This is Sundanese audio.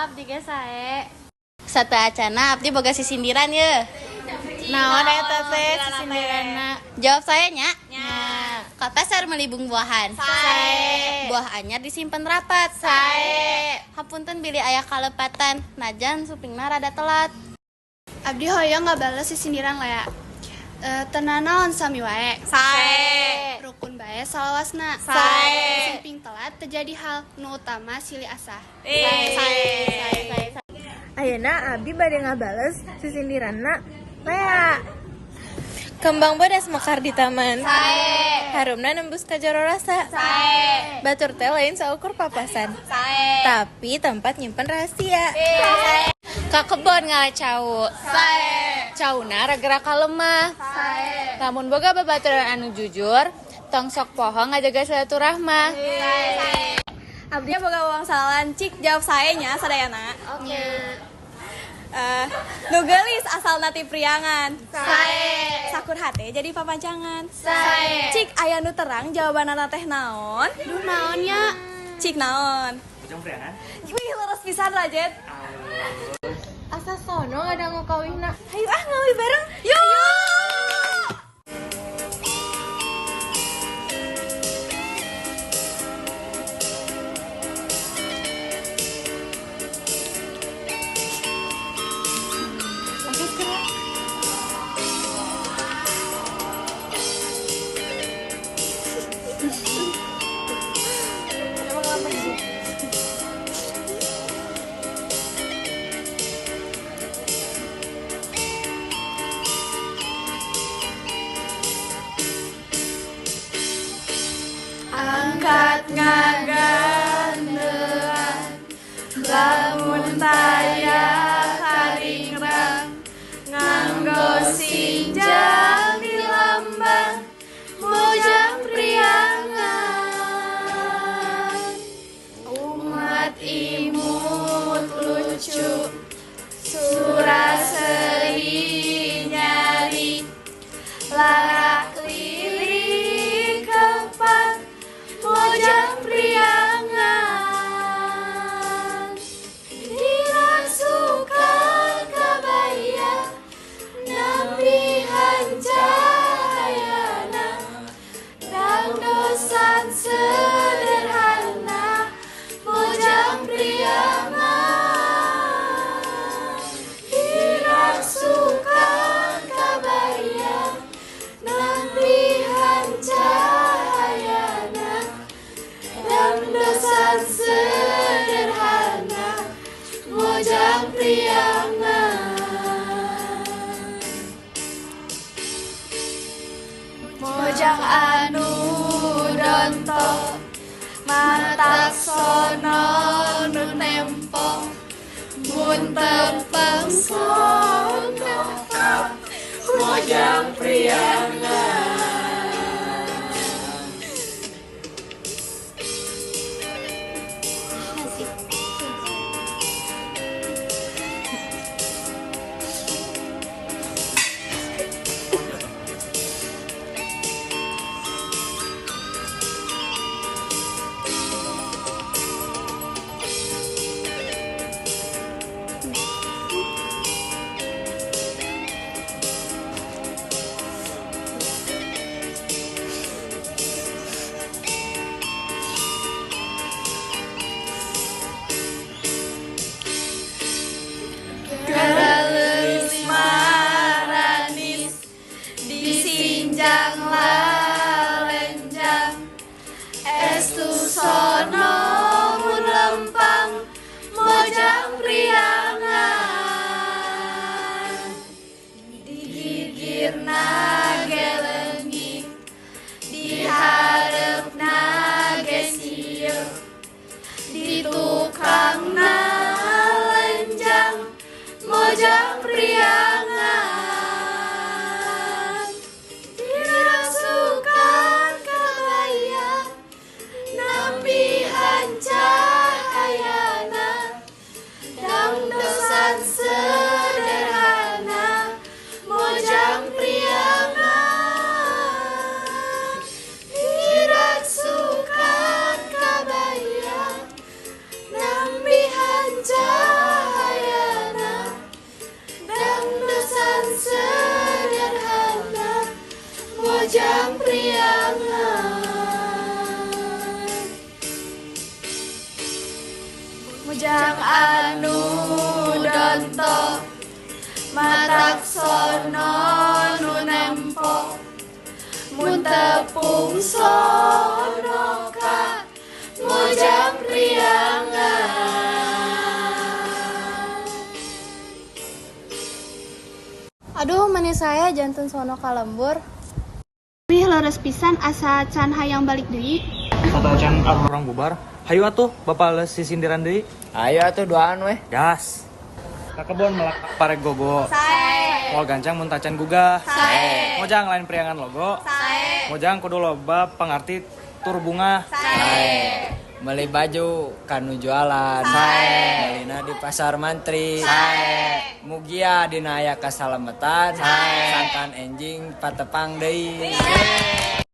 Abdi ge sae. Sateuacanna abdi boga sisindiran ye. Naon eta teh sisindiranna? Jawab saya nya. Nya. Ka pasar meuli buah-buahan. Sae. Buah anyar disimpen rapat. Sae. Hapunten bilih aya kalepatan, najan supingna rada telat. Abdi hoyong ngabales sisindiran Lea. Teu nanaon sami wae. Sae. Rukun bae salawasna. Sae. Sumping telat teu jadi hal, nu utama silih asah. Sae. Sae. Ayeuna abdi bade ngabales sisindiranna Lea. Kembang bodas mekar di taman. Sae. Harumna nembus ka jero rasa. Sae. Batur teh lain saukur papasan. Sae. Tapi tempat nyimpen rahasia. Ka kebon ngala cau. Sae. Cauna ragerak ka lemah. Sae. Lamun boga babaturan anu jujur, tong sok poho ngajaga silaturahmah. Abdi boga wangsalan, cik jawab sae nya sadayana. Oke. Nu geulis asalna ti Priangan. Sae. Sakur hate jadi papancangan. Sae. Cik aya nu terang jawabanana teh naon? Duh naon nya? Cik naon? Ujung Priangan. Wih, leres pisan Rajet. Asa sono ngadangu kawihna. Hayu ah ngawih bareng. Yuk. Angkat ngagandean lamun taya karingrang nganggo sinjang di lambang Mojang Priangan. Umat imut lucu suraseri nyari larak lirik keempat Mojang Priangan. Dirasukan kabaya nambihan cahayana dangdosan sederhana Mojang Priangan. Dirasukan kabaya nambihan cahayana dangdosan sederhana Mojang Priangan. Mojang anu donto matak sono nu tempo mun tepang sono Mojang Priangan. Mujang anu donto matak sono nu nempo mun tepung sono ka mujang priangan. Aduh, manis saya jantan sono kalembur. Mih leres pisan asa can hayang balik deui. Satacan orang bubar. Hayu atuh bapak les sisindiran deui. Ayo atuh duaan weh. Gas. Ka kebon melak pare gogo. Sae. Moal gancang mun tacan gugah. Sae. Mojang lain priangan logo. Sae. Mojang kudu loba pangarti tur bunga. Sae. Beli baju kanu jualan. Sae. Belina di pasar mantri. Sae. Mugia dina aya kasalametan. Sae. Sangkan enjing patepang deui. Sae.